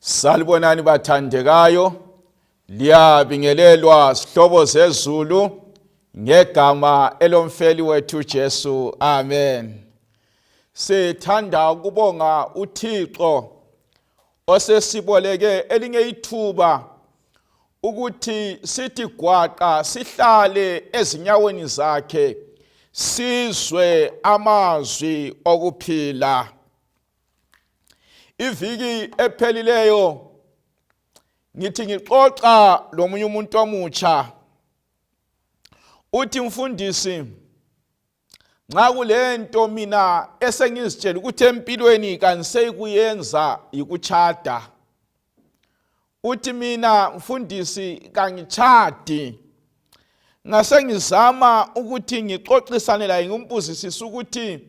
Salibonani bathandekayo, liyabingelelwa sihlobo zezulu ngegama elomfeli wethu Jesu. Amen. Sithanda ukubonga uThixo osesiboleke elinye ithuba ukuthi sithi gwaqa sihlale ezinyaweni zakhe sizwe amazwi okuphila. Iviki ephelileyo ngithi ngixoxa lomunye umuntu omutsha, uthi mfundisi, nxa kulento mina esengizitshela ukuthi empilweni kangiseyikuyenza yikutshada. Uthi mina mfundisi kangitshadi. Ngasengizama ukuthi ngixoxisane laye ngimbuzisise ukuthi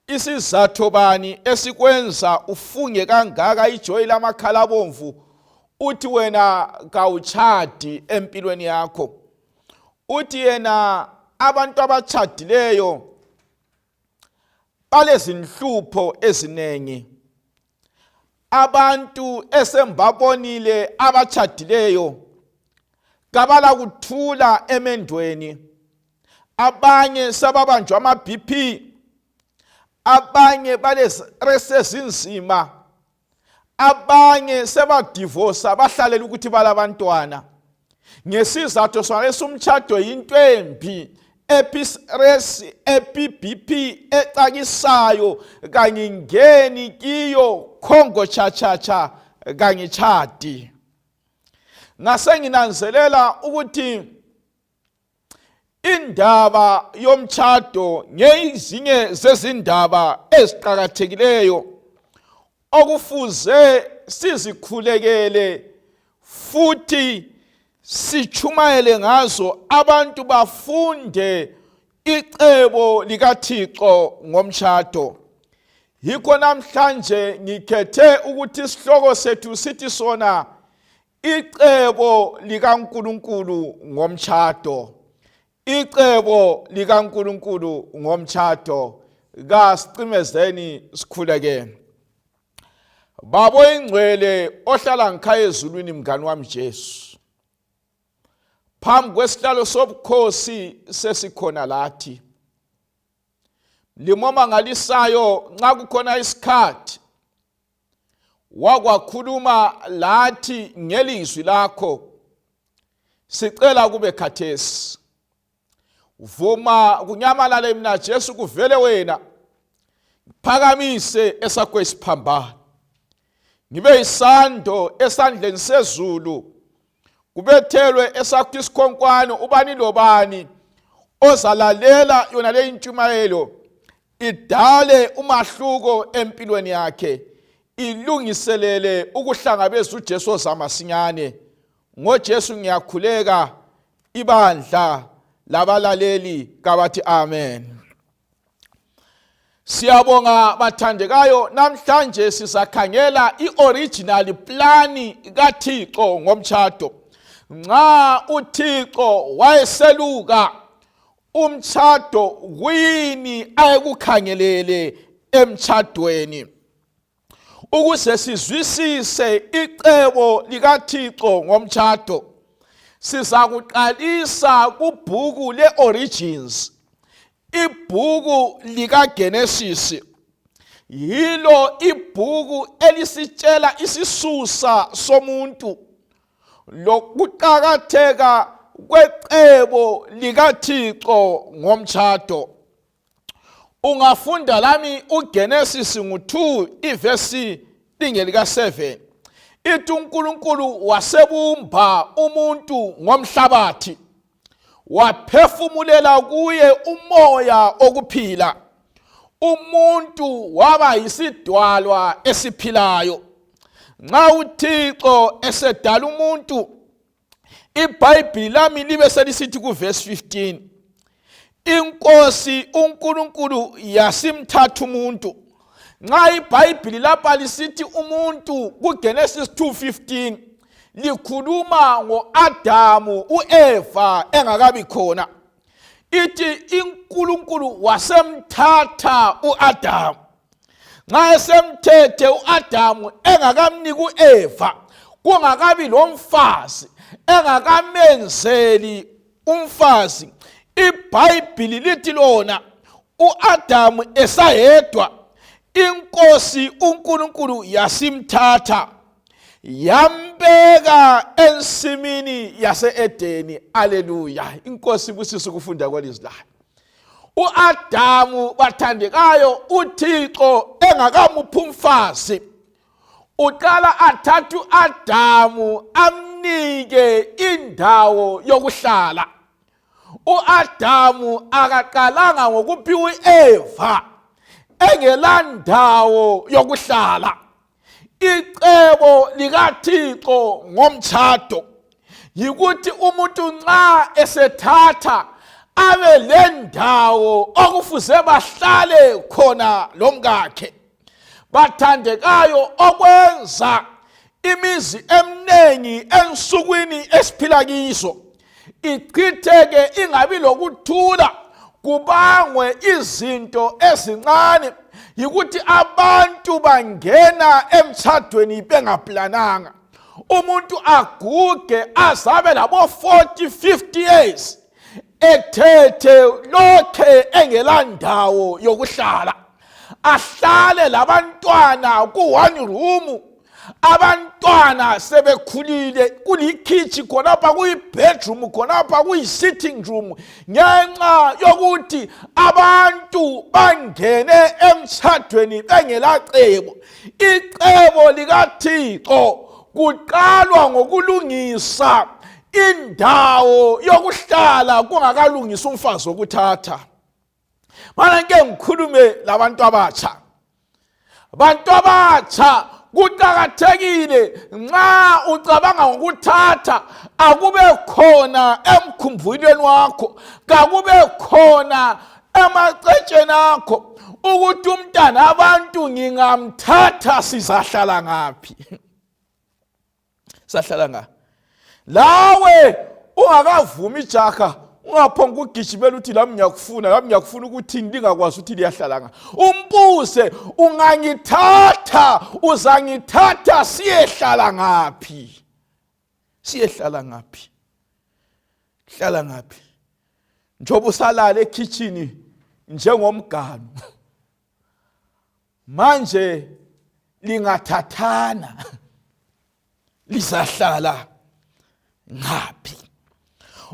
Isizatho bani esikwenza ufunge kangaka ijoyi lamakhala abomvu uthi wena kawutshadi empilweni yakho? Uthi yena abantu abatshadileyo balezinhlupho eziningi. Abantu esembabonile abatshadileyo kabala kuthula emendweni, abanye sababanjwa ama-BP, abanye balestress ezinzima, abanye sebadivosa bahlalela ukuthi balabantwana. Ngesizatho sona esumtshado yinto embi, epistress, epi-BP ecakisayo, kangingeni kiyo khongo cha-cha-cha, kangitshadi. Ngasenginanzelela ukuthi indaba yomtshado ngezinye zezindaba eziqakathekileyo okufuze sizikhulekele futhi sitshumayele ngazo, abantu bafunde icebo likaThixo ngomtshado. Yikho namhlanje ngikhethe ukuthi isihloko sethu sithi sona icebo likaNkulunkulu ngomtshado. Icebo likaNkulunkulu ngomtshado. Kasicimezeni sikhuleke. Baba oyingcwele ohlala ngikhaya ezulwini, mngani wami Jesu, phambi kwesihlalo sobukhosi sesikhona lathi limomangalisayo. Nxa kukhona isikhathi wakwakhuluma lathi ngelizwi lakho, sicela kube khathesi. Vuma kunyamalale mina Jesu, kuvele wena. Phakamise esakho isiphambano, ngibe isando esandleni sezulu, kubethelwe esakho isikhonkwane. Ubani lobani ozalalela yona le intshumayelo idale umahluko empilweni yakhe, ilungiselele ukuhlangabeza uJesu ozamasinyane. NgoJesu ngiyakhuleka, ibandla labalaleli kabathi amen. Siyabonga bathandekayo, namhlanje sizakhangela i-original plan kaThixo ngomtshado. Nxa uThixo wayeseluka umtshado, kuyini ayekukhangelele emtshadweni? Ukuze sizwisise icebo likaThixo ngomtshado, sizakuqalisa kubhuku le-Origins, ibhuku likaGenesis. Yilo ibhuku elisitshela isisusa somuntu lokuqakatheka kwecebo likaThixo ngomtshado. Ungafunda lami uGenesis ngu-2 ivesi lingelika 7, ithi uNkulunkulu wasebumba umuntu ngomhlabathi, waphefumulela kuye umoya okuphila, umuntu waba yisidwalwa esiphilayo. Nxa uThixo esedala umuntu, iBhayibhili lami libe selisithi kuvesi 15, inkosi uNkulunkulu yasimthatha umuntu. Nxa iBhayibhili lapha lisithi umuntu kuGenesis 2:15, likhuluma ngoAdamu uEva engakabi khona. Ithi iNkulunkulu wasemthatha uAdamu. Nxa esemthethe uAdamu engakamniki uEva, kungakabi lomfazi, engakamenzeli umfazi, iBhayibhili lithi lona uAdamu esayedwa, inkosi uNkulunkulu yasimthatha yambeka ensimini yase-Edeni. Aleluya! Inkosi ibusise ukufunda kwelizwi layo. uAdamu, bathandekayo, uThixo engakamuphi umfazi, uqala athathe uAdamu amnike indawo yokuhlala. uAdamu akaqalanga ngokuphiwa uEva engelandawo yokuhlala. Icebo likaThixo ngomtshado yikuthi umuntu nxa esethatha abe lendawo okufuze bahlale khona lomkakhe. Bathandekayo, okwenza imizi eminingi ensukwini esiphila kizo ichitheke ingabi lokuthula kubangwe izinto ezincane yikuthi abantu bangena emtshadweni bengaplananga. Umuntu aguge azabe labo 40 50 years ethethe lokhe engelandawo yokuhlala, ahlale labantwana ku-one room, abantwana sebekhulile, kulikhitshi khonapha, kuyi-bedroom khonapha, kuyi-sitting room, ngenxa yokuthi abantu bangene emtshadweni bengelacebo. Icebo likaThixo kuqalwa ngokulungisa indawo yokuhlala kungakalungiswa umfazi wokuthatha. Mana ngike ngikhulume labantu abatsha. Bantu abatsha, kuqakathekile nxa ucabanga ngokuthatha akube khona emkhumbulweni wakho, kakube khona emacetsheni akho ukuthi umntana abantu ngingamthatha sizahlala ngaphi, sahlala nga lawe ungakavumi ijaha, ungaphonga ukugijimela uthi lami ngiyakufuna, lami ngiyakufuna, ukuthini lingakwazi ukuthi liyahlala nga. Umbuze, ungangithatha uzangithatha siyehlala ngaphi, siyehlala ngaphi, hlala ngaphi, njengoba usalala ekhitshini njengomganu manje lingathathana lizahlala ngaphi?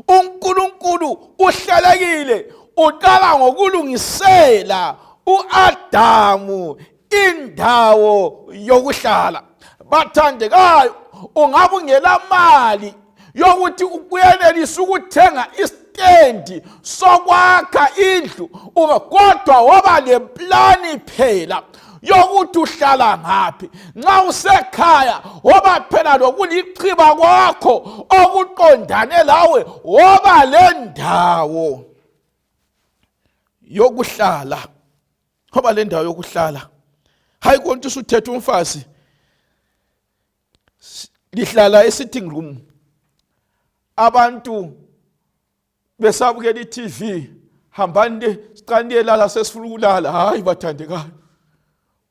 uNkulunkulu uhlalekile, uqala ngokulungisela uAdamu indawo yokuhlala. Bathandekayo, ungabe ungela mali yokuthi uyenelisa ukuthenga istendi sokwakha indlu, kodwa waba leplani phela yokuthi uhlala ngaphi. Nxa usekhaya, woba phela lokulichiba kwakho okuqondane lawe, woba lendawo yokuhlala, woba lendawo yokuhlala. Hayi konke usuthethe umfazi lihlala e-sitting room, abantu besabukela i-TV, hambani le sicela niyelala, sesifuna ukulala. Hayi bathandekayo,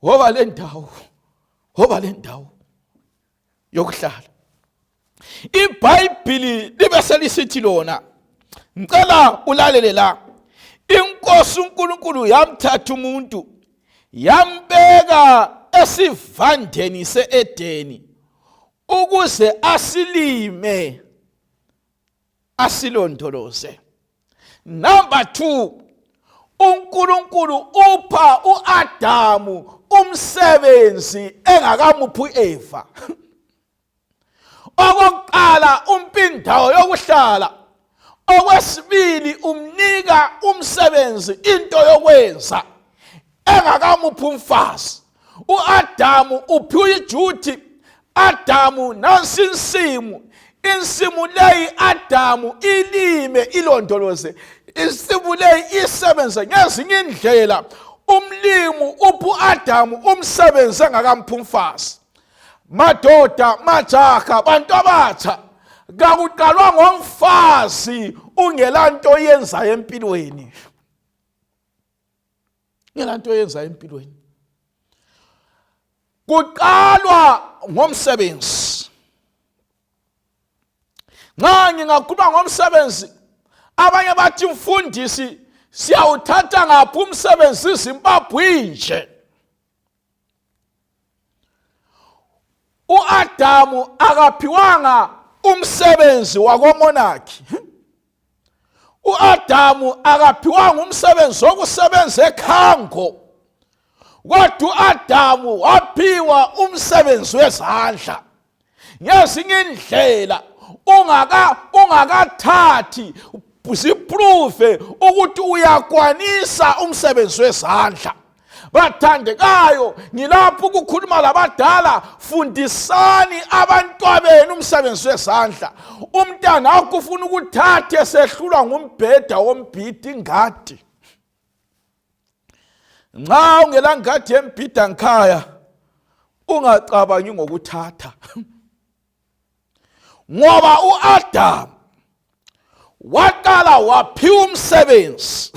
woba le ndawo, woba le ndawo yokuhlala. IBhayibhili libe selisithi lona, ngicela ulalele la, inkosi uNkulunkulu yamthatha umuntu yambeka esivandeni se-Edeni ukuze asilime asilondoloze. Number 2, uNkulunkulu upha uAdamu umsebenzi engakamuphi uEva. Okokuqala umpindawo yokuhlala, okwesibili umnika umsebenzi, into yokwenza engakamuphi umfazi. uAdamu uphiwa ijuthi. Adamu, nansi insimu, insimu leyi Adamu ilime ilondoloze, insimu leyi isebenze ngezinye indlela. Umlimu uphi uAdamu umsebenzi engakamphi umfazi. Madoda, majaha, bantu abatsha, kakuqalwa ngomfazi ungelanto oyenzayo empilweni, ungelanto oyenzayo empilweni. Kuqalwa ngomsebenzi. Nxa ngingakhuluma ngomsebenzi, abanye bathi mfundisi siyawuthatha ngaphi umsebenzi iZimbabwe nje? uAdamu akaphiwanga umsebenzi wakomonarchy. uAdamu akaphiwanga umsebenzi wokusebenza ekhango, kodwa uAdamu waphiwa umsebenzi wezandla. Ngezinye indlela ungakathathi ziprove ukuthi uyakwanisa umsebenzi wezandla. Bathandekayo, ngilapho ukukhuluma labadala, fundisani abantwabenu umsebenzi wezandla. Umntana wakho ufuna ukuthathe sehlulwa ngumbheda wombhida ingadi. Nxa ungela ngadi yembhida ngikhaya, ungacabangi ngokuthatha, ngoba uAdam waqala waphiwa umsebenzi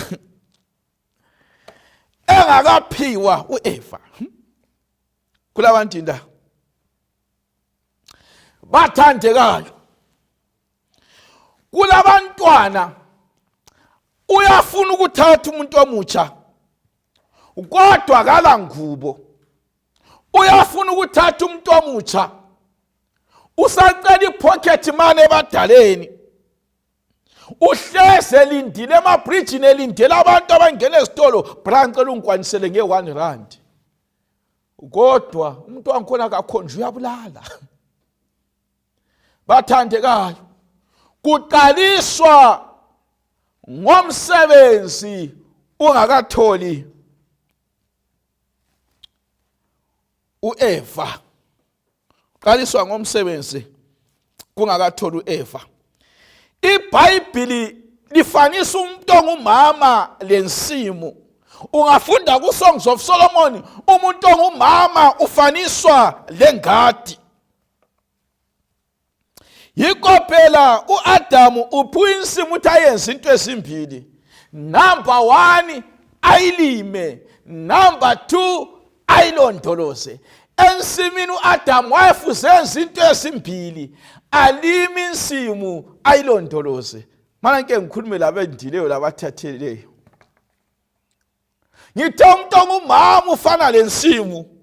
engakaphiwa uEva. Kulabantu inda bathandekayo, kulabantwana uyafuna ukuthatha umuntu omutsha kodwa kala ngubo. Uyafuna ukuthatha umuntu omutsha, usacela ipocket money ebadaleni, uhleze elindile emabridgini, elindele abantu abangena ezitolo, bra ngicela ungikwanisele nge-1 rand, kodwa umuntu wangikhona akakhonje, uyabulala. Bathandekayo, kuqaliswa ngomsebenzi ungakatholi uEva. Qaliswa ngomsebenzi kungakatholi uEva. IBhayibhili lifanisa umuntu ongumama lensimu. Ungafunda ku-Songs of Solomon, umuntu ongumama ufaniswa lengadi. Yikho phela uAdamu uphiwa insimu ukuthi ayenze into ezimbili. Number 1 ayilime, number 2 ayilondoloze. Ensimini uAdamu wayefuze enze into ezimbili, alime insimu ayilondoloze. Mana ngike ngikhulume labendileyo labathatheleyo. Ngithe umuntu ongumama ufana lensimu,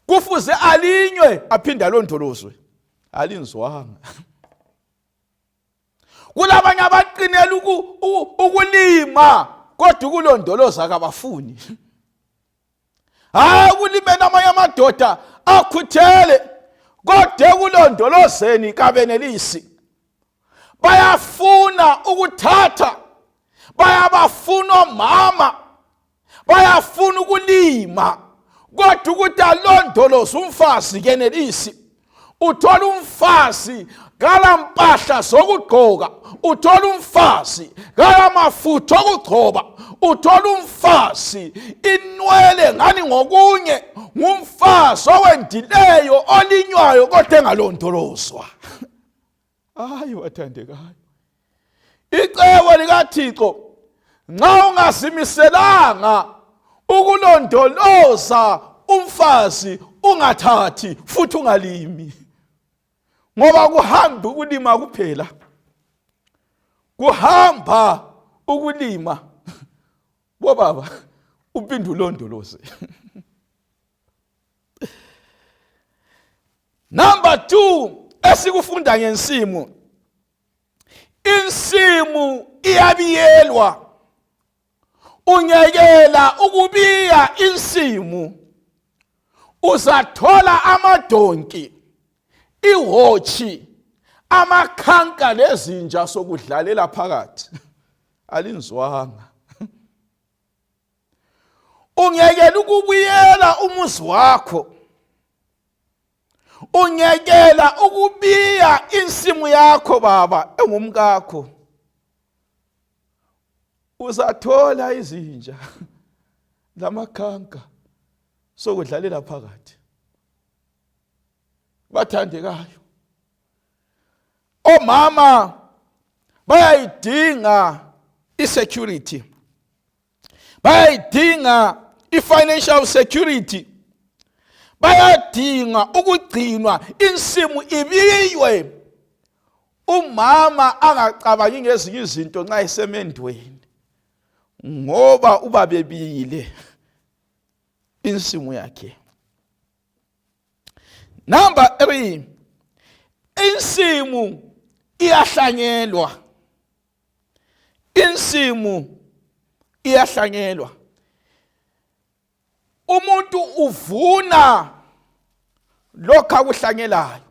kufuze alinywe aphinde alondolozwe. Alinzwanga. Kulabanye abaqinela ukulima kodwa ukulondoloza kabafuni. Hayi, ukulimeni amanye amadoda akhuthele kodwa ekulondolozeni kabenelisi. Bayafuna ukuthatha, bayabafuna omama, bayafuna ukulima, kodwa ukuthi alondoloze umfazi kenelisi. Uthola umfazi kala mpahla zokugqoka, uthola umfazi kala mafutha okugcoba, uthola umfazi inwele ngani ngokunye, ngumfazi owendileyo olinywayo kodwa engalondolozwa. Hayi wathandekayo, icebo likaThixo, nxa ungazimiselanga ukulondoloza umfazi, ungathathi futhi ungalimi, ngoba kuhamba ukulima kuphela, kuhamba ukulima bobaba uphinde ulondoloze. Number 2 esikufunda ngensimu, insimu iyabiyelwa. Ungekela ukubiya insimu uzathola amadonki, ihotshi, amakhanka lezinja sokudlalela phakathi. Alinzwanga. Ungekela ukubuyela umuzi wakho, ungekela ukubiya insimu yakho baba engumkakho, uzathola izinja lamakhanka sokudlalela phakathi. Bathandekayo, omama bayayidinga isecurity, bayayidinga i-financial security, Bayadinga ukugcinwa, insimu ibiywe. Umama angacabangi ngezinye izinto nxa esemendweni, ngoba ubabebile insimu yakhe. Number 3, insimu iyahlanyelwa. Insimu iyahlanyelwa. Umuntu uvuna lokho akuhlanyelayo.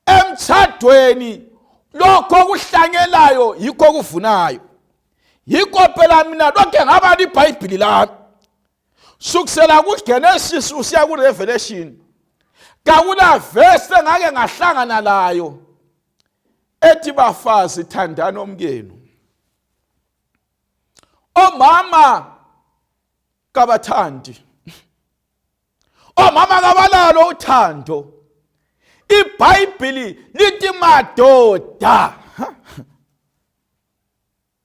Emtshadweni lokho okuhlanyelayo yikho okuvunayo. Yikho phela mina lokhe ngaba libhayibhili lami sukisela kuGenesis usiya kuRevelation, kakula verse engake ngahlangana layo ethi bafazi thandani omkenu. Omama kabathandi, omama kabalalo uthando. IBhayibhili lithi madoda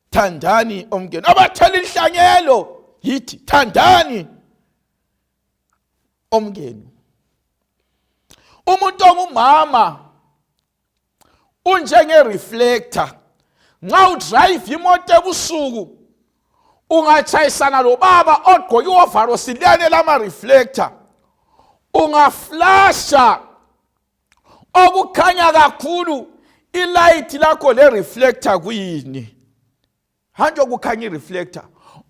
thandani omkenu. Abathela inhlanyelo yithi thandani omkenu. Umuntu ongumama unjenge reflector. Nxa udrive imoto ebusuku ungatshayisana lobaba ogqoke iwovarosi liyane lama reflector, ungaflasha okukhanya kakhulu ilayithi lakho le reflector kuyini? Hanjo kukhanya i-reflector.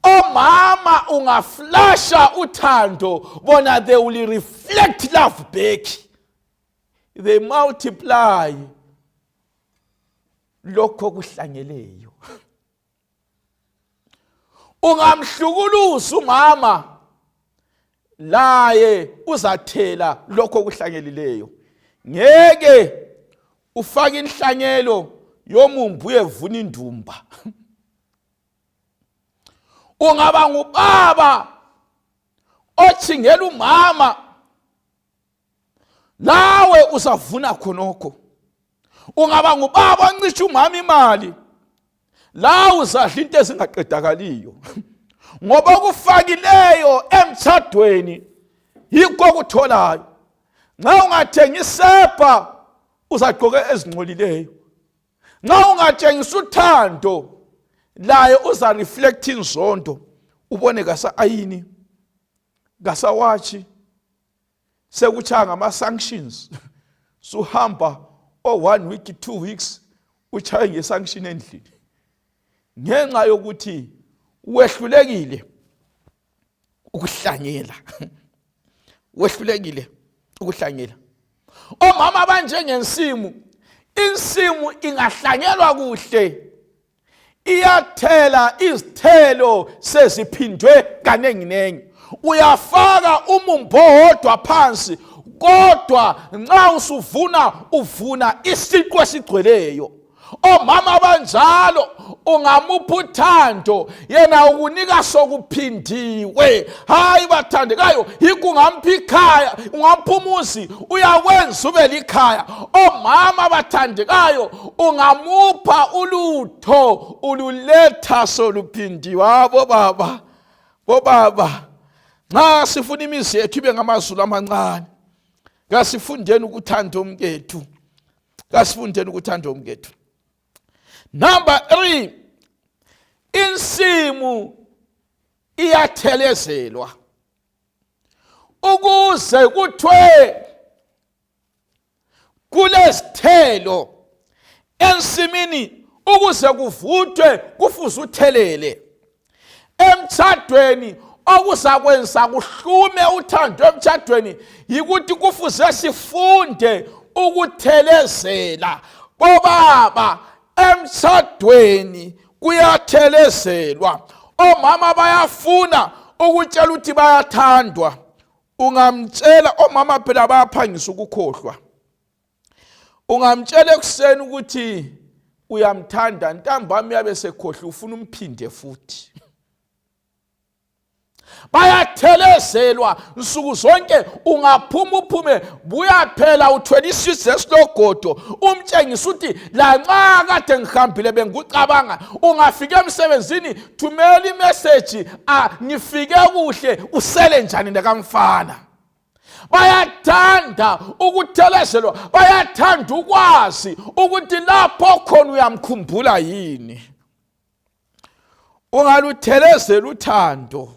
Omama ungaflasha uthando bona, they will reflect love back, they multiply lokho okuhlanyeleyo. Ungamhlukuluza umama laye uzathela lokho okuhlanyelileyo. Ngeke ufake inhlanyelo yomumbu uyevuna indumba. Ungaba ngubaba ochingela umama, lawe uzavuna khonokho. Ungaba ngubaba oncisha umama imali, la uzadla into ezingaqedakaliyo, ngoba okufakileyo emtshadweni yikho okutholayo. Nxa ungathenga isepa uzagqoka ezingcolileyo. Nxa ungatshengisa uthando laye uzareflect inzondo, ubone kasa ayini, kasawatshi, sekutshaya ngama-sanctions. Suhamba o-1 week, 2 weeks, utshaye nge-sanction endlini ngenxa yokuthi wehlulekile ukuhlanyela, wehlulekile ukuhlanyela. Omama banjengensimu, insimu ingahlanyelwa kuhle iyathela izithelo seziphindwe kaningi-ningi. Uyafaka umumbu owodwa phansi, kodwa nxa usuvuna uvuna isiqu esigcweleyo. Omama banjalo, ungamupha uthando yena ukunika sokuphindiwe. Hayi bathandekayo, yikho ungampha ikhaya, ungampha umuzi, uyakwenza ube likhaya. Omama bathandekayo, ungamupha ulutho ululetha soluphindiwe. Abo baba, bobaba, nxa sifuna imizi yethu ibe ngamazulu amancane, kasifundeni ukuthanda umkethu, kasifundeni ukuthanda umkethu. Number 3, insimu iyathelezelwa ukuze kuthwe kulezithelo ensimini. Ukuze kuvuthwe kufuze uthelele. Emtshadweni okuzakwenza kuhlume uthando emtshadweni yikuthi kufuze sifunde ukuthelezela. Bobaba, emtshadweni kuyathelezelwa. Omama bayafuna ukutshela ukuthi bayathandwa. Ungamtshela, omama phela bayaphangisa ukukhohlwa, ungamtshela ekuseni ukuthi uyamthanda, ntambama uyabe sekhohlwa, ufuna umphinde futhi. Bayathelezelwa nsuku zonke. Ungaphuma uphume, buya phela uthwele isizwe esilogodo, umtshengisa ukuthi lanxa kade ngihambile bengikucabanga. Ungafika emsebenzini, thumela imeseji, ngifike kuhle, usele njani nekamfana. Bayathanda ukuthelezelwa, bayathanda ukwazi ukuthi lapho khona uyamkhumbula yini. Ungaluthelezela uthando,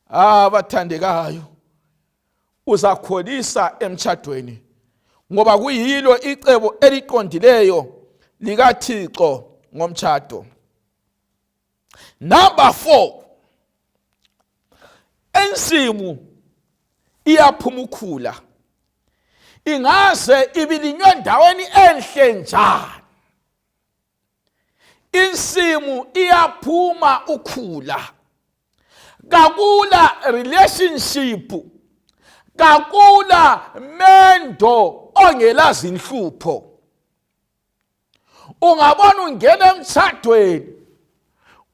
abathandekayo, uzakholisa emtshadweni, ngoba kuyilo icebo eliqondileyo likaThixo ngomtshado. Number 4, ensimu iyaphuma ukhula, ingaze ibilinywe endaweni enhle njani, insimu iyaphuma ukhula. Kakula relationship, kakula mendo ongelazinhlupho. Ungabona ungena emtshadweni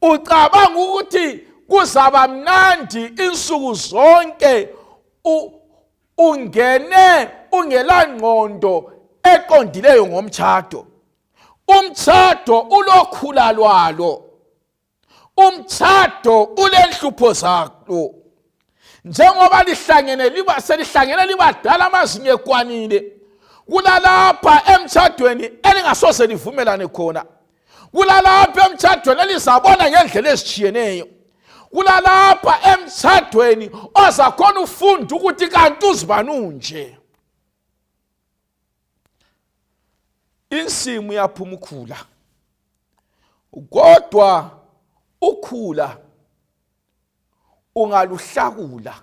ucabanga ukuthi kuzaba mnandi insuku zonke, ungene ungelangqondo eqondileyo ngomtshado. Umtshado ulokhula lwalo, umtshado ulenhlupho zalo. Njengoba lihlangene liba selihlangene libadala, amazinyo ekwanile, kulalapha emtshadweni elingasoze livumelane khona, kulalapha emtshadweni elizabona ngendlela ezitshiyeneyo, kulalapha emtshadweni ozakhona ufunda ukuthi kanti uzibani unje. Insimu yaphuma ukhula, kodwa ukhula ungaluhlakula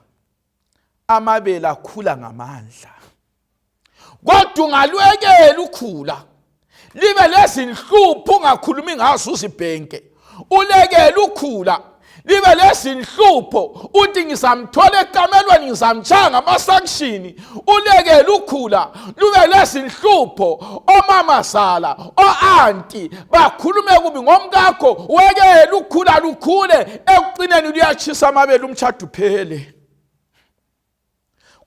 amabele akhula ngamandla, kodwa ungalwekela ukhula libe lezinhlupho ungakhulumi ngazo uzibhenke. Ulekele ukhula libe lezinhlupho uthi ngizamthola ekamelweni, ngizamtshaya ngamasankshini. Ulekele ukhula lube lezinhlupho, omamazala o-anti bakhulume kubi ngomkakho. Wekele ukhula lukhule, ekucineni luyatshisa amabele, umtshado uphele.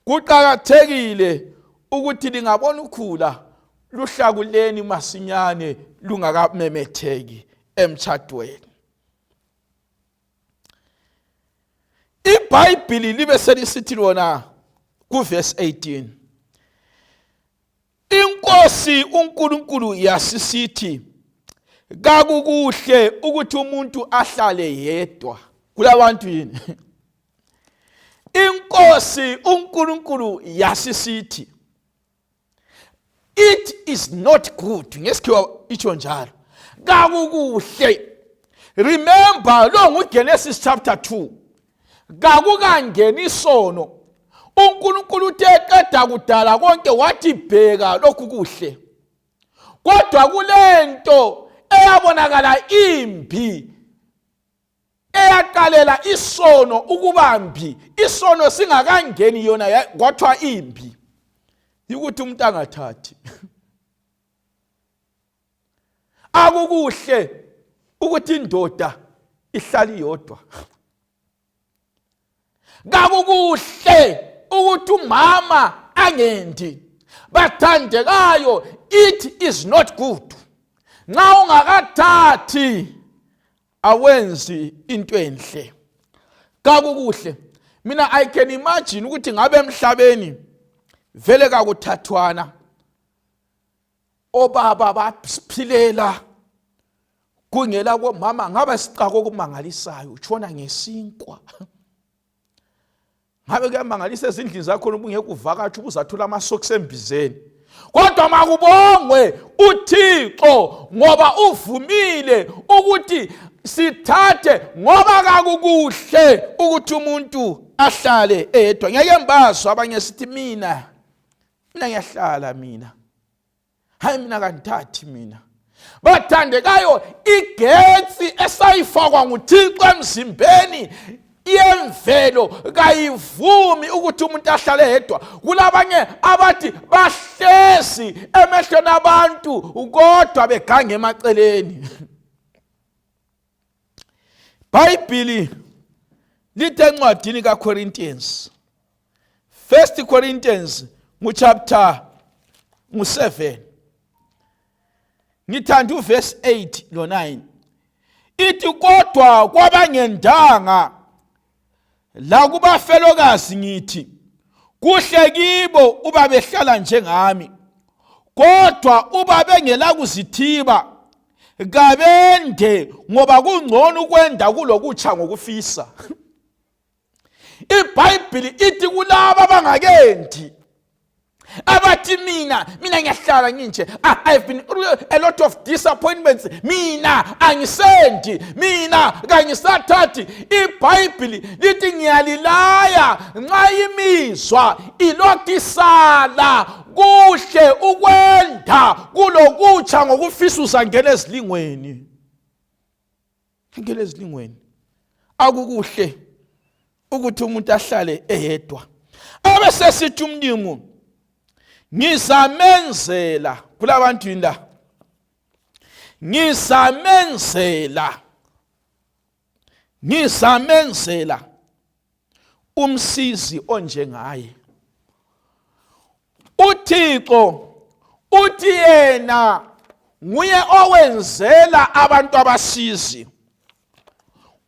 Kuqakathekile ukuthi lingabona ukhula luhlakuleni masinyane lungakamemetheki emtshadweni. IBhayibhili libe selisithi lona kuverse 18, inkosi uNkulunkulu yasisithi kakukuhle ukuthi umuntu ahlale yedwa. Kulabantu yini? Inkosi uNkulunkulu yasisithi it is not good, ngesikhiwa itsho njalo, kakukuhle. Remember, lo nguGenesis chapter 2, kakukangeni isono. uNkulunkulu uthe eqeda kudala konke wathi bheka lokhu kuhle, kodwa kulento eyabonakala imbi eyaqalela isono ukubambi, isono singakangeni yona kwathiwa imbi, ukuthi umuntu angathathi. Akukuhle ukuthi indoda ihlale iyodwa, kakukuhle ukuthi umama angendi. Bathandekayo, it is not good. Nxa ungakathathi awenzi into enhle, kakukuhle. Mina I can imagine ukuthi ngabe emhlabeni vele kakuthathwana, obaba basiphilela kungela komama, ngabe sicako okumangalisayo, utshona ngesinkwa. Ngabe kuyamangalisa ezindlini zakho ubungeke uvakatshe ubuzathola amasokisi embizeni. Kodwa makubongwe uThixo ngoba uvumile ukuthi sithathe, ngoba kakukuhle ukuthi umuntu ahlale eyedwa. Ngeke ngibazwe abanye sithi mina ngiyahlala, mina hayi, mina kangithathi mina. Bathandekayo, igetsi esayifakwa nguThixo emzimbeni yemvelo kayivumi ukuthi umuntu ahlale yedwa. Kulabanye abathi bahlezi emehlweni abantu kodwa begange emaceleni. Bhayibhili lithe encwadini kaCorinthians, 1 Corinthians nguchapter ngu7, ngithanda uverse 8 lo 9, ithi kodwa kwabangendanga la kubafelokazi ngithi Kuhle kibo uba behlala njengami, kodwa uba bengelakuzithiba kabende, ngoba kungcono ukwenda kulokutsha ngokufisa. IBhayibhili ithi kulaba abangakendi, abathi mina ngiyahlala nginje, I've been through a lot of disappointments, mina angisendi, mina kangisathathi. IBhayibhili lithi ngiyalilaya, nxa imizwa ilokhu isala, kuhle ukwenda kulokutsha ngokufisa uzangena ezilingweni. Ngena ezilingweni. Akukuhle ukuthi umuntu ahlale eyedwa. Abesesithi umlimu, ngizamenzela kulabantu yini la, ngizamenzela, ngizamenzela umsizi onjengaye. UThixo uthi yena nguye owenzela abantu abasizi.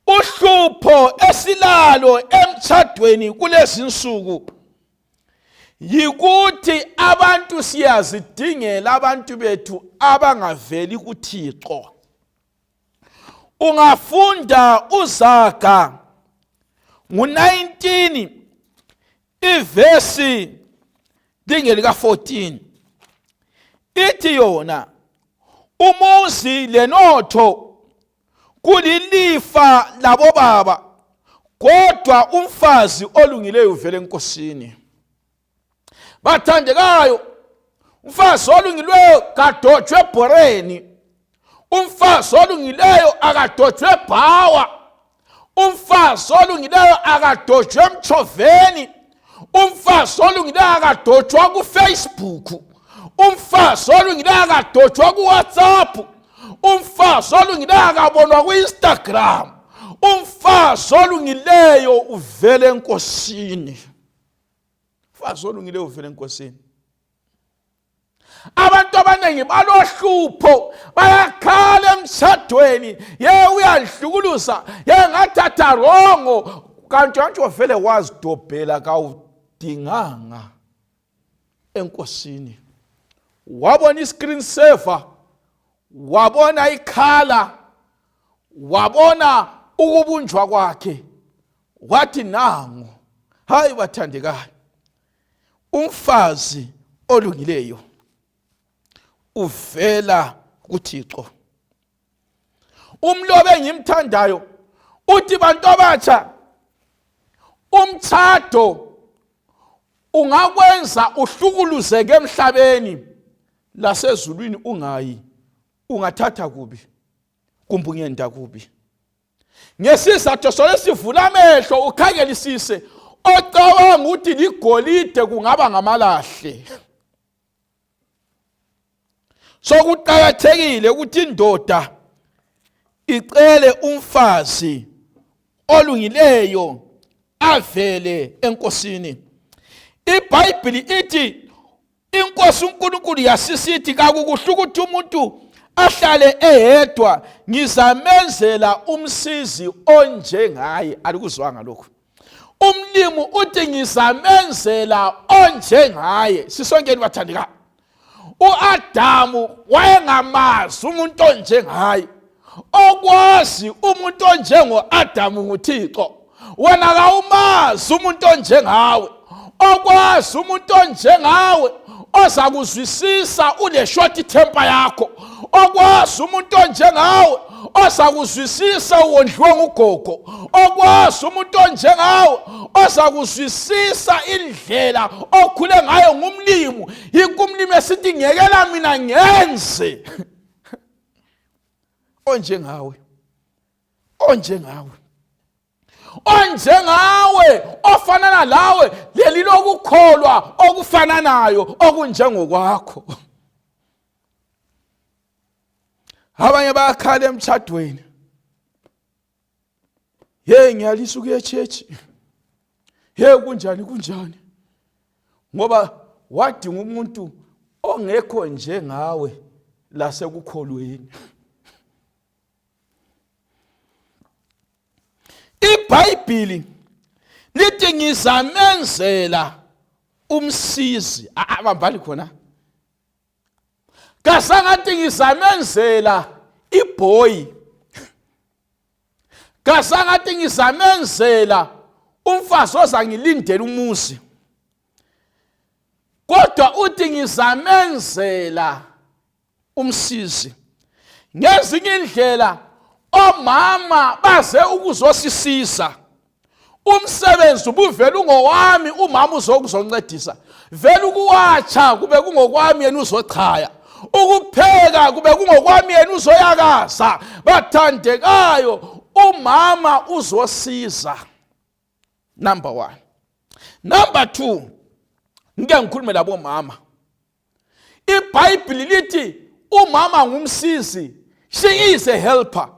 Uhlupho esilalo emtshadweni kulezinsuku yikuthi abantu siyazidingela abantu bethu abangaveli kuThixo. Ungafunda uZaga ngu-19 ivesi lingelika 14, ithi yona umuzi lenotho kulilifa labobaba, kodwa umfazi olungileyo uvela enkosini. Bathandekayo, umfazi olungileyo kadojwe ebhoreni, umfazi olungileyo akadojwe ebhawa, umfazi olungileyo akadojwe emtshoveni, umfazi olungileyo akadojwa kuFacebook, umfazi olungileyo akadojwa kuWhatsApp, umfazi olungileyo akabonwa ku-Instagram. Umfazi olungileyo uvela enkosini. Umfazi olungileyo uvela enkosini. Abantu abaningi balohlupho, bayakhala emshadweni, ye uyanhlukuluza, ye ngathatha rongo, kanti antsho vele wazidobhela, kawudinganga enkosini. Wabona i-screen saver, wabona ikhala, wabona ukubunjwa kwakhe, wathi nangu. Hayi bathandekayo, umfazi olungileyo uvela kuThixo. Umlobi engimthandayo uthi, bantu abatsha, umtshado ungakwenza uhlukuluzeke emhlabeni, lasezulwini ungayi, ungathatha kubi kumbe ungenda kubi. Ngesizathu sona sivula amehlo ukhangelisise, ocabanga ukuthi ligolide kungaba ngamalahle. Sokuqakathekile ukuthi indoda icele umfazi olungileyo avele enkosini. IBhayibhili ithi inkosi uNkulunkulu yasisithi, kakukuhle ukuthi umuntu ahlale eyedwa, ngizamenzela umsizi onjengaye. Alikuzwanga lokhu? Umlimu uthi ngizamenzela onjengaye. Sisonkeni bathandekayo, uAdamu wayengamazi umuntu onjengaye. Okwazi umuntu onjengo-Adamu nguThixo. Wena kawumazi umuntu onjengawe. Okwazi umuntu onjengawe ozakuzwisisa ule short temper yakho, okwazi umuntu onjengawe ozakuzwisisa uwondliwe ngugogo, okwazi umuntu onjengawe ozakuzwisisa indlela okhule ngayo ngumlimu. Yikho umlimi esithi ngiyekela mina ngenze. Onjengawe, onjengawe, onjengawe, ofanana lawe, leli lokukholwa okufananayo okunjengokwakho. Abanye bayakhala emtshadweni, hey ngiyalisa ukuya echurch, hey kunjani kunjani, ngoba wadinga umuntu ongekho njengawe lasekukholweni. IBhayibhili lithi ngizamenzela Umsizi abambali khona kasangathi ngizamenzela ibhoyi, kasangathi ngizamenzela umfazi ozangilindela umuzi, kodwa uthi ngizamenzela umsizi. Ngezinye indlela omama baze ukuzosisiza. Umsebenzi ubuvela ungowami, umama uzokuzoncedisa. Vele ukuwatsha kube kungokwami, yena uzochaya. Ukupheka kube kungokwami, yena uzoyakaza. Bathandekayo, umama uzosiza. Number 1. Number 2, ngike ngikhulume labomama. IBhayibhili lithi umama ngumsizi, she is a helper.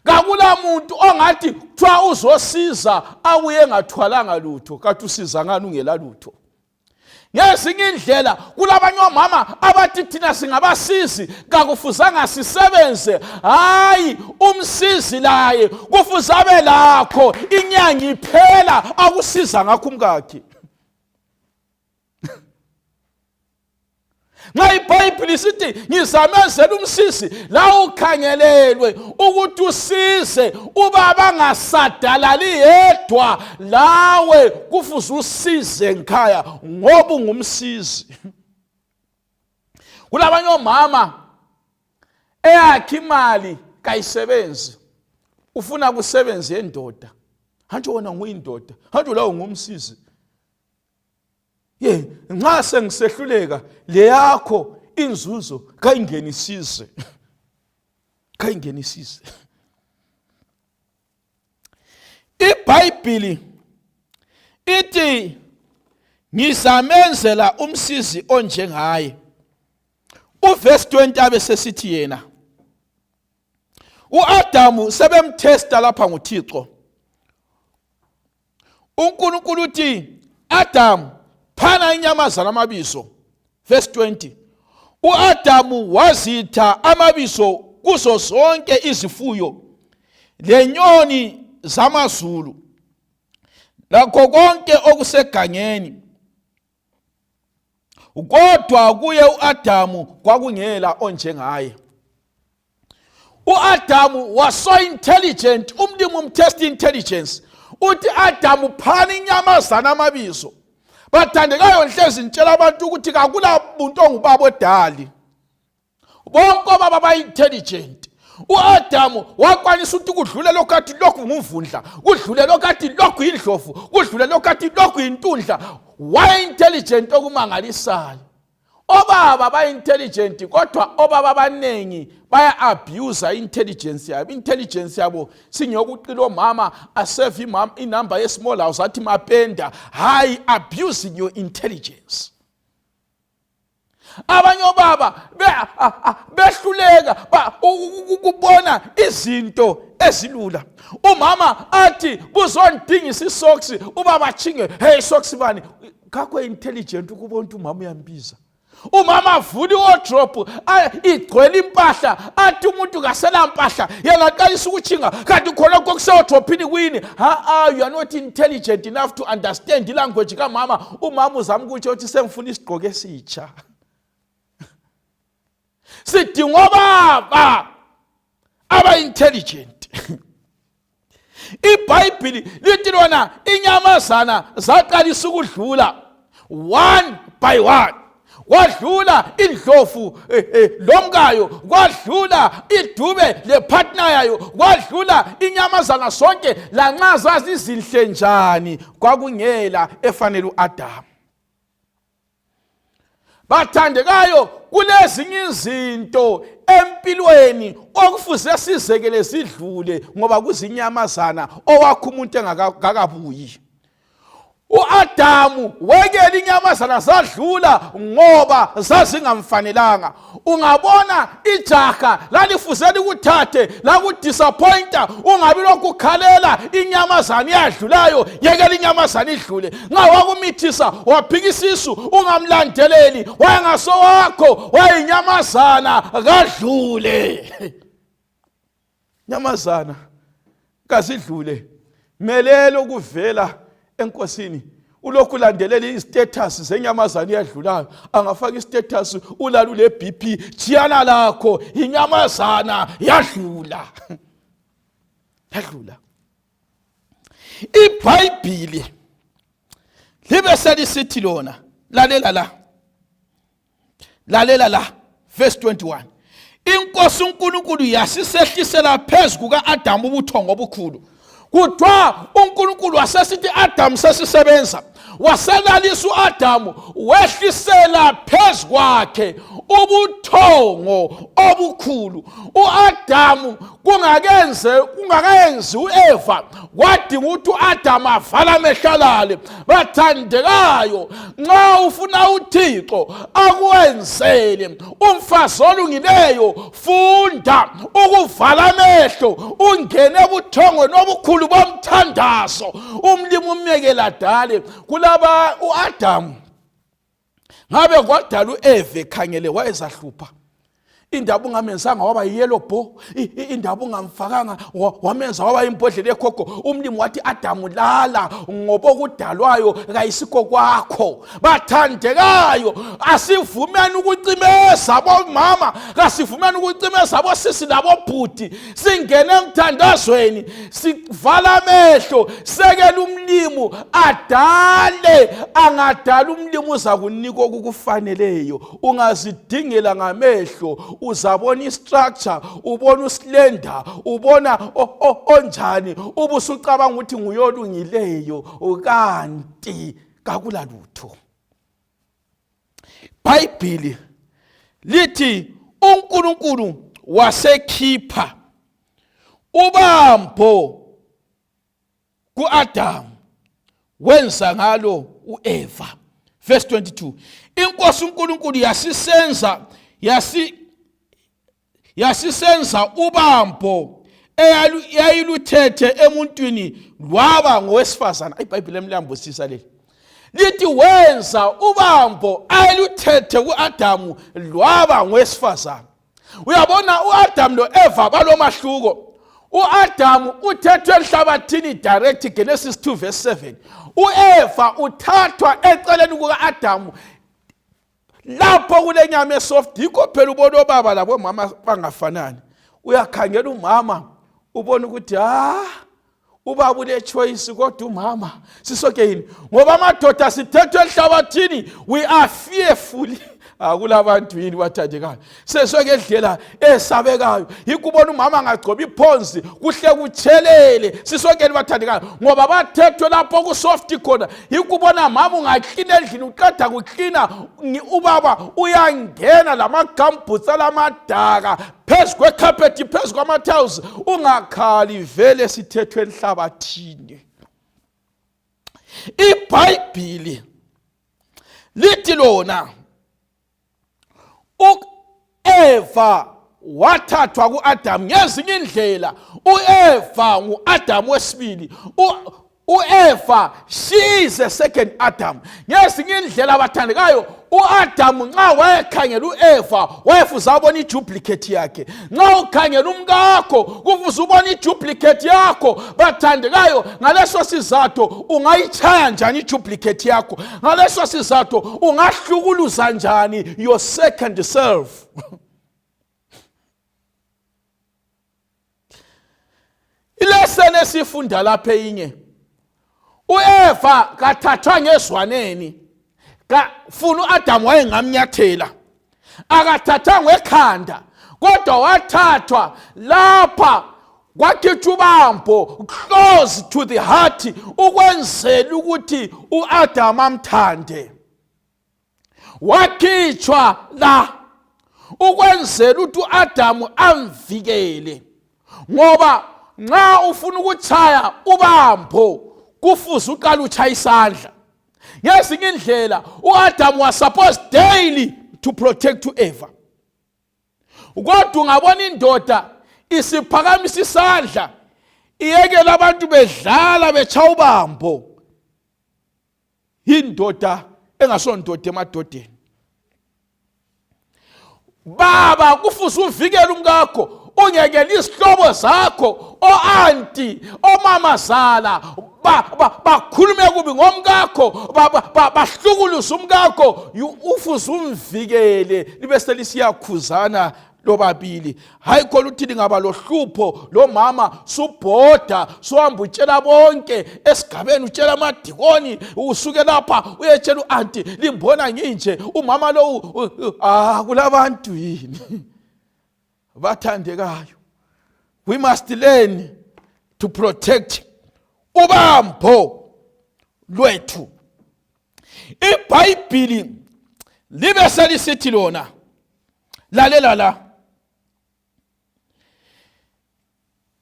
Kakula muntu ongathi kuthiwa uzosiza abuye engathwalanga lutho. Kathi usiza ngani ungela lutho? Ngezinye indlela kulabanye omama abathi thina singabasizi, kakufuzanga sisebenze. Hayi, umsizi laye kufuze abe lakho inyanga iphela akusiza ngakho umkakhe. Nxa iBhayibhili isithi ngizamenzela umsizi, la ukhangelelwe ukuthi usize ubaba angasadalali yedwa, lawe kufuze usize ngikhaya ngoba ungumsizi. Kulabanye omama eyakhe imali kayisebenzi, ufuna kusebenze yendoda. Hantsho wena nguyindoda, hantsho lawe ngumsizi. Ye, nxa sengisehluleka leyakho inzuzo kayingenisize, kayingenisize. IBhayibhili ithi ngizamenzela umsizi onjengaye. Uverse 20 abe sesithi yena uAdamu sebemtesta lapha nguThixo. uNkulunkulu uthi Adamu phana inyamazana amabizo. Verse 20, uAdamu wazitha amabizo kuzo zonke izifuyo lenyoni zamazulu lakho konke okusegangeni, kodwa kuye uAdamu kwakungela onjengaye. UAdamu was so intelligent. Umlimi umtest intelligence, uthi Adamu phana inyamazana amabizo. Bathandekayo, nhlezi ngitshela abantu ukuthi kakula muntu ongubaba odali, bonke obaba ba-intelligent. U-Adamu wakwanisa ukuthi kudlule lokhu athi lokhu ngumvundla, kudlule lokhu athi lokhu yindlovu, kudlule lokhu athi lokhu yintundla. Waye-intelligent okumangalisayo. Obaba ba-intelligent, kodwa obaba abaningi baya-abusa intelligence yabo. Intelligence yabo singeyokuqila omama, aseve inamba ye-small house athi mapenda. Hayi, abusing your intelligence. Abanye obaba behluleka ukubona izinto ezilula. Umama athi kuzondingisa isocks, ubaba achinge, hey socks bani? Kakho intelligent ukubona ukuthi umama uyambiza. Umama avula iwardrobe igcwele impahla, athi umuntu kasela mpahla, yena aqalisa ukutshinga kanti khona lokho kusewardrophini kuyini. Ha-a, you are not intelligent enough to understand ilanguage kamama. Umama uzama ukutsho ukuthi sengifuna isigqoko esitsha. Sidinga obaba aba-intelligent. IBhayibhili lithi lona inyamazana zaqalisa ukudlula one by one. Kwadlula indlovu lomkayo, kwadlula idube lepartner yayo, kwadlula inyamazana sonke. Lanxa zazizinhle njani, kwakungela efanele uAdamu. Bathandekayo, kulezinye izinto empilweni okufuze sizekele zidlule, ngoba kuzinyamazana owakho umuntu engakabuyi. UAdamu wekela inyamazana zadlula ngoba zazingamfanelanga. Ungabona ijaha lalifuze likuthathe lakudisappointa, ungabi lokhu ukhalela inyamazana iyadlulayo. Yekela inyamazana idlule. Nxa wakumithisa waphika isisu, ungamlandeleli, wayengasowakho, wayinyamazana, kadlule. Nyamazana kazidlule, melela ukuvela enkosini. Ulokhu ulandelela istatus zenyamazana iyadlulayo. Angafaka istatus ulala ule BP, jiyana lakho inyamazana yadlula. Yadlula. IBhayibhili libe selisithi lona, lalela la. Lalela la, verse 21. Inkosi uNkulunkulu yasisehlisela phezu kuka-Adamu ubuthongo obukhulu. Kuthiwa uNkulunkulu wasesithi Adamu sesisebenza, waselalisa uAdamu, wehlisela phezu kwakhe ubuthongo obukhulu. uAdamu kungakenze kungakayenzi uEva, kwadinga ukuthi uAdamu avale amehlo alale. Bathandekayo, nxa ufuna uThixo akwenzele umfazi olungileyo, funda ukuvala amehlo, ungene ebuthongweni obukhulu bomthandazo. Umlimi umyekela dale kulaba uAdamu ngabe kwadala uEve ekhangele wayezahlupha. Indaba ungamenzanga waba yiyellow bo, indaba ungamfakanga wamenza waba imbodlela yekhokho. Umlimi wathi Adamu lala, ngoba okudalwayo kayisikho kwakho. Bathandekayo, asivumeni ukucimeza bomama, kasivumeni ukucimeza bosisi labobhuti, singene emthandazweni, sivala amehlo, sekela umlimu adale. Angadala umlimu uzakunika okukufaneleyo. Ungazidingela ngamehlo, uzabona istructure, ubona uslender, ubona onjani, ubusucabanga ukuthi nguyolungileyo, kanti kakula lutho. Bhayibhili lithi uNkulunkulu wasekhipha ubambo kuAdamu, wenza ngalo uEva. Verse 22, inkosi uNkulunkulu yasisenza yasi yasisenza ubambo eyayiluthethe emuntwini lwaba ngowesifazana. IBhayibheli emlambusisa leli lithi wenza ubambo ayeluthethe kuAdamu lwaba ngowesifazana. Uyabona, uAdamu noEva balomahluko. uAdamu uthethwe enhlabathini direct, Genesis 2 verse 7. uEva uthathwa eceleni kukaAdamu lapho kulenyama esoft. Yikho phela ubona obaba labomama bangafanani. Uyakhangela umama ubona ukuthi ah, ubaba ule choice, kodwa umama sisoke yini? Ngoba amadoda sithethwe enhlabathini, we are fearful. Akulabantu yini bathandekayo, seswe ngendlela esabekayo. Yikho ubona umama angagcoba iphonzi kuhle kutshelele. Sisonke bathandekayo, ngoba bathethwe lapho kusoft khona. Yikho ubona mama ungaklina endlini, uqeda kuklina ubaba uyangena lamagambhutsi alamadaka phezu kwekhaphethi, phezu kwamathawuzi. Ungakhali, vele sithethwe enhlabathini. IBhayibhili lithi lona uEva wathathwa kuAdam ngezinye indlela. uEva nguAdam wesibili. uEva, she is a second Adam ngezinye indlela. Abathandekayo, uAdam nxa wayekhangela uEva wayefuze abona iduplicate yakhe. Nxa ukhangela umkakho kufuze ubona iduplicate yakho. Bathandekayo, ngaleso sizathu ungayitshaya njani iduplicate yakho? Ngaleso sizathu ungahlukuluza njani your second self? Ilesson esifunda lapha eyinye, uEva kathathwa ngezwaneni, kafuna uAdam wayengamnyathela, akathathwa ngekhanda, kodwa wathathwa lapha kwakhitshwa ubambo close to the heart, ukwenzela ukuthi uAdam amthande. Wakhitshwa la ukwenzela ukuthi uAdamu amvikele, ngoba nxa ufuna ukuchaya ubambo kufuze uqale uchaya isandla. Ngezinye indlela uAdamu was supposed daily to protect uEva, kodwa ungabona indoda isiphakamisa isandla iyekela abantu bedlala betshaya ubambo, indoda engasondoda emadodeni. Baba, kufuze uvikele umkakho, ungekele izihlobo zakho, o-anti, omamazala. Bakhulume kubi ngomkakho, bahlukuluze umkakho, ufuze umvikele, libe selisiyakhuzana lobabili. Hayi khona uthi lingaba lohlupho lomama, subhoda suhamba utshela bonke esigabeni, utshela amadikoni, usuke lapha uyetshela u-anti, limbona nginje umama lowu. Ah, kulabantu yini bathandekayo? We must learn to protect ubambo lwethu. IBhayibhili libe selisithi lona, lalela la,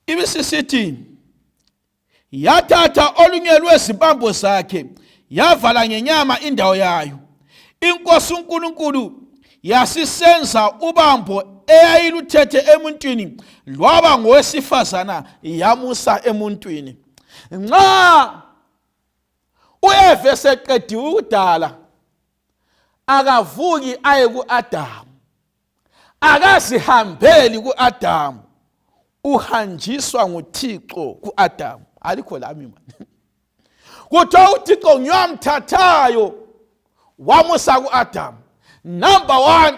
ibisisithi yathatha olunye lwezibambo zakhe, yavala ngenyama indawo yayo. Inkosi uNkulunkulu yasisenza ubambo eyayiluthethe emuntwini lwaba ngowesifazana, yamusa emuntwini. Nxa uEve seqediwe ukudala, akavuki aye ku-Adamu, akazihambeli ku-Adamu, uhanjiswa nguThixo ku-Adamu. Alikho lami mani. Kuthiwa uThixo ngiyamthathayo wamusa ku-Adamu. Number 1,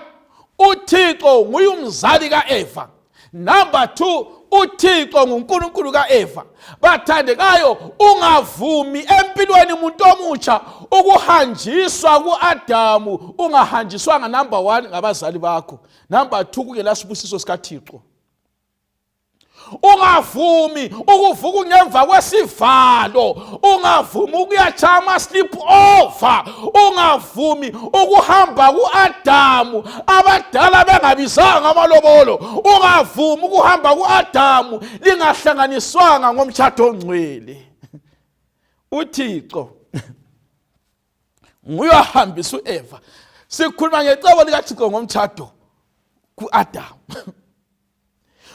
uThixo nguye umzali ka-Eva. Number 2, uThixo nguNkulunkulu ka-Eva. Bathandekayo, ungavumi empilweni umuntu omutsha ukuhanjiswa ku-Adamu ungahanjiswanga number 1 ngabazali bakho, number 2 kungela sibusiso sikaThixo. Ungavumi ukuvuka ungemva kwesivalo, ungavumi ukuyatshaya ama-slip over, ungavumi ukuhamba ku-Adamu abadala bengabizanga amalobolo, ungavumi ukuhamba ku-Adamu lingahlanganiswanga ngomtshato ongcwele. UThixo nguye wahambisa u-Eva. Sikhuluma ngecebo likaThixo ngomtshato ku-Adamu.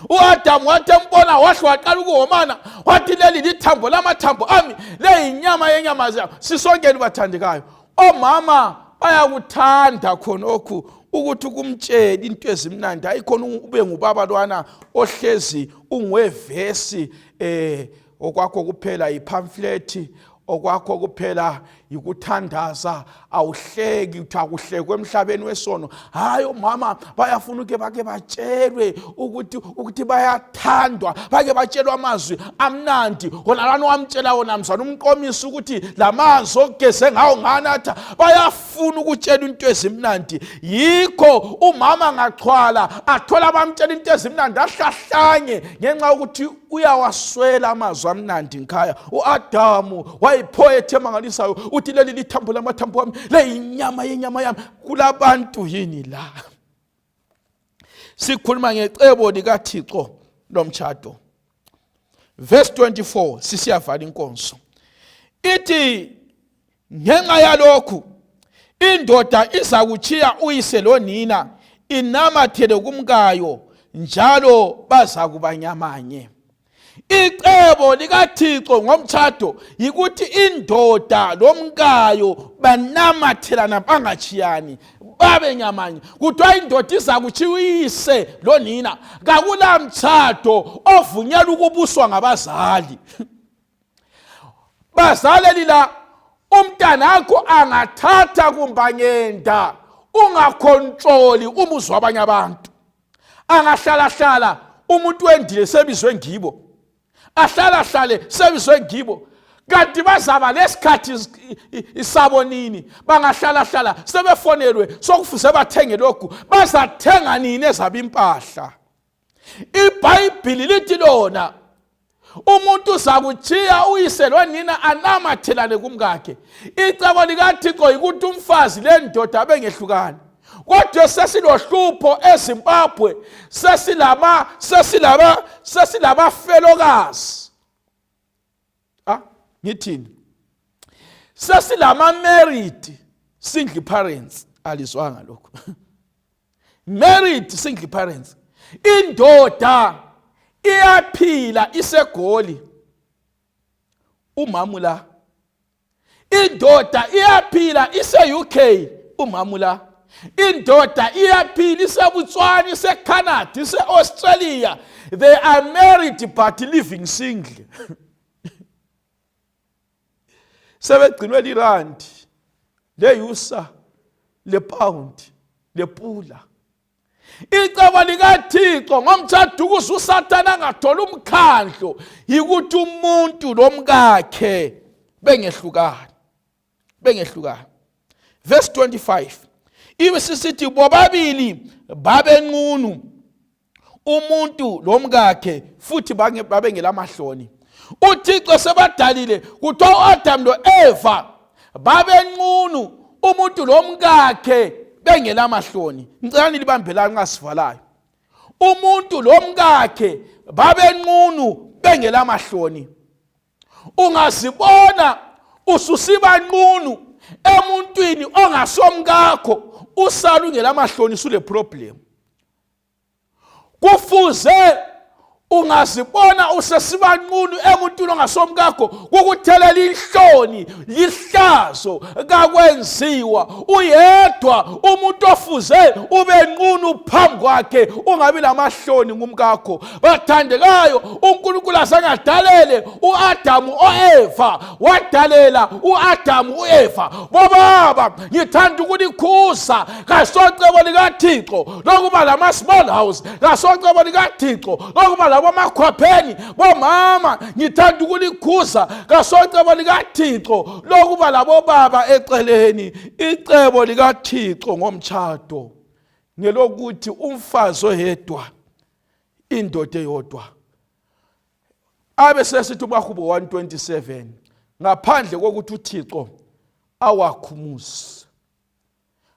U-Adamu wathi embona wahle waqala ukuhomana, wathi leli lithambo lamathambo ami, le yinyama yenyama zami. Sisonkeni bathandekayo, omama bayakuthanda khonokhu ukuthi kumtshele into ezimnandi. Hayi khona ube ngubaba lwana ohlezi ungwevesi, okwakho kuphela yipamphlet, okwakho kuphela yikuthandaza, awuhleki, uthi akuhlekwe emhlabeni wesono. Hayi, omama bayafuna uke bake batshelwe ukuthi bayathandwa, bake batshelwe amazwi amnandi. Wona lana wamtshela wona mzwana, umqomisa ukuthi lamanzi okugeze ngawo nganatha. Bayafuna ukutshela into ezimnandi. Yikho umama angaxhwala athola abamtshela into ezimnandi ahlahlanye, ngenxa yokuthi uyawaswela amazwi amnandi ngikhaya. U-Adamu wayiphoethe emangalisayo, uthi leli lithambo lamathambo wami, le yinyama yenyama yami. Kulabantu yini la? Sikhuluma ngecebo likaThixo lomtshado. Verse 24, sisiyavala inkonzo, ithi ngenxa yalokhu indoda iza kutshiya uyise lonina, inamathele kumkayo, njalo bazakuba nyamanye. Icebo likaThixo ngomtshado yikuthi indoda lomkayo banamathelana, bangatshiyani, babe nyamanye. Kuthiwa indoda iza kutshiya uyise lonina. Kakula mtshado ovunyelwa ukubuswa ngabazali. Bazaleli la, umntanakho angathatha kumbangenda, ungakhontroli umuzi wabanye abantu. Angahlalahlala umuntu wendile sebizwe ngibo, ahlalahlale sebizwe ngibo, kanti bazaba lesikhathi isabo nini? Bangahlalahlala sebefonelwe sokufuze bathenge lokhu, bazathenga nini ezabo impahla? IBhayibhili lithi lona umuntu uzakutshiya uyise lonina anamathelane kumkakhe. Icebo likaThixo yikuthi umfazi lendoda bengehlukani. Kodwa sesilohlupho eZimbabwe, sesilama sesilaba sesilabafelokazi. Ah, ngithini? Sesilama married single parents. Alizwanga lokho? Married single parents. Indoda iyaphila isegoli, umamu la. Indoda iyaphila ise-UK, umamu la. Indoda iyaphila iseBotswana, iseCanada, ise-Australia. They are married but living single. Sebegcinwe lirandi, leyusa, lepawundi, lepula. Icebo likaThixo ngomtshado ukuze uSathane angatholi umkhandlo yikuthi umuntu lomkakhe bengehlukani. Bengehlukani. Verse 25. Ibe sisithi bobabili babenqunu umuntu lomkakhe futhi babengelamahloni. UThixo sebadalile kuthiwa uAdam loEva babenqunu umuntu lomkakhe bengelamahloni. Ngicela nilibambelani nxa sivalayo. Umuntu lomkakhe babenqunu bengelamahloni. Ungazibona ususiba nqunu emuntwini ongasomkakho usala ungelamahloni sule problem. Kufuze ungazibona usesibanqunu emuntwini ongasomkakho kukuthelela inhloni lihlazo kakwenziwa uyedwa umuntu ofuze ube nqunu phambi kwakhe ungabi lamahloni ngumkakho. Bathandekayo, uNkulunkulu azange adalele uAdamu oEva, wadalela uAdamu uEva. Bobaba, ngithanda ukulikhuza kasocebo likaThixo lokuba lama small house, kasocebo likaThixo lokuba labomakhwapheni. Bomama, ngithanda ukulikhuza kasocebo likaThixo lokuba labobaba eceleni. Icebo likaThixo ngomtshado ngelokuthi umfazi oyedwa, indoda eyodwa. Abe sesithi uMahubo 127, ngaphandle kokuthi uThixo awakhumuze,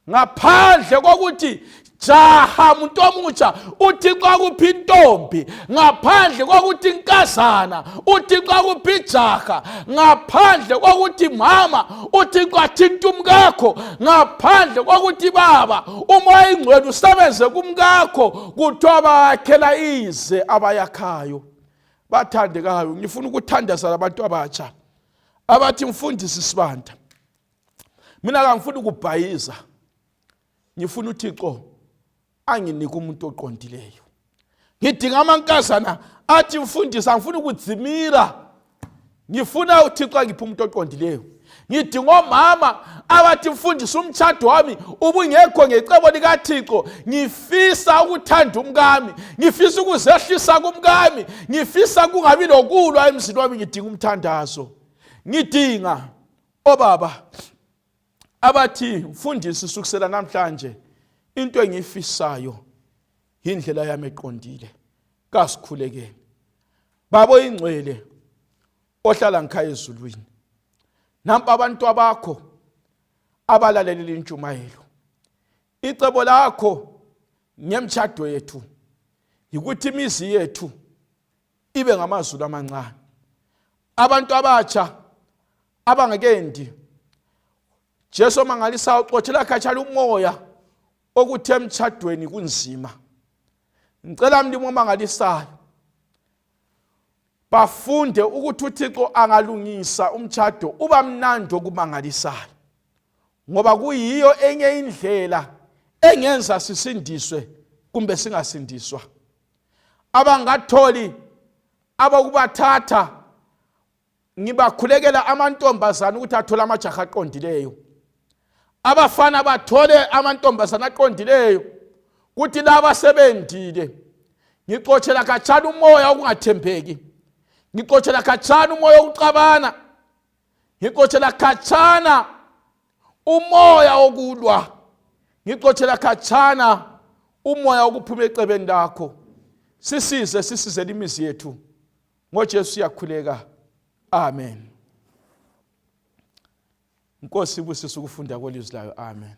ngaphandle kokuthi jaha muntu omutsha uThixo akuphi intombi, ngaphandle kokuthi inkazana uThixo akuphi ijaha, ngaphandle kokuthi mama uThixo athinta umkakho, ngaphandle kokuthi baba umoya ingcwele usebenze kumkakho, kuthiwa bayakhela ize abayakhayo. Bathandekayo, ngifuna ukuthandaza labantu abatsha abathi mfundisi Sibanda, mina kangifuni ukubhayiza, ngifuna uThixo anginike umuntu oqondileyo. Ngidinga amankazana athi mfundisi angifuni ukudzimira, ngifuna uThixo angiphe umuntu oqondileyo. Ngidinga omama abathi mfundisi umtshado wami ubungekho ngecebo likaThixo, ngifisa ukuthanda umkami, ngifisa ukuzehlisa kumkami, ngifisa kungabi lokulwa emzini wami. Ngidinga umthandazo. Ngidinga obaba abathi mfundisi sukusela namhlanje into engiyifisayo indlela yami eqondile. Kasikhulekeni. Baba oyingcwele ohlala ngikhaya ezulwini, nampa abantu abakho abalalelile intshumayelo. Icebo lakho ngemtshado yethu yikuthi imizi yethu ibe ngamazulu amancane. Abantu abatsha abangekendi, Jesu omangalisayo, uxotshela khatshana umoya okuthi emtshadweni kunzima. Ngicela mlimo omangalisayo bafunde ukuthi uThixo angalungisa umtshado uba mnandi okumangalisayo, ngoba kuyiyo enye indlela engenza sisindiswe kumbe singasindiswa. Abangatholi abakubathatha, ngibakhulekela amantombazana ukuthi athole amajaha aqondileyo, abafana bathole amantombazana aqondileyo, kuthi laba sebendile ngixotshela khatshana umoya wokungathembeki, ngixotshela khatshana umoya wokuxabana, ngixotshela khatshana umoya wokulwa, ngixotshela khatshana umoya wokuphuma ecebeni lakho. Sisize, sisizele imizi yethu. NgoJesu siyakhuleka, amen. Nkosi ibusise ukufunda kwelizwi layo, amen.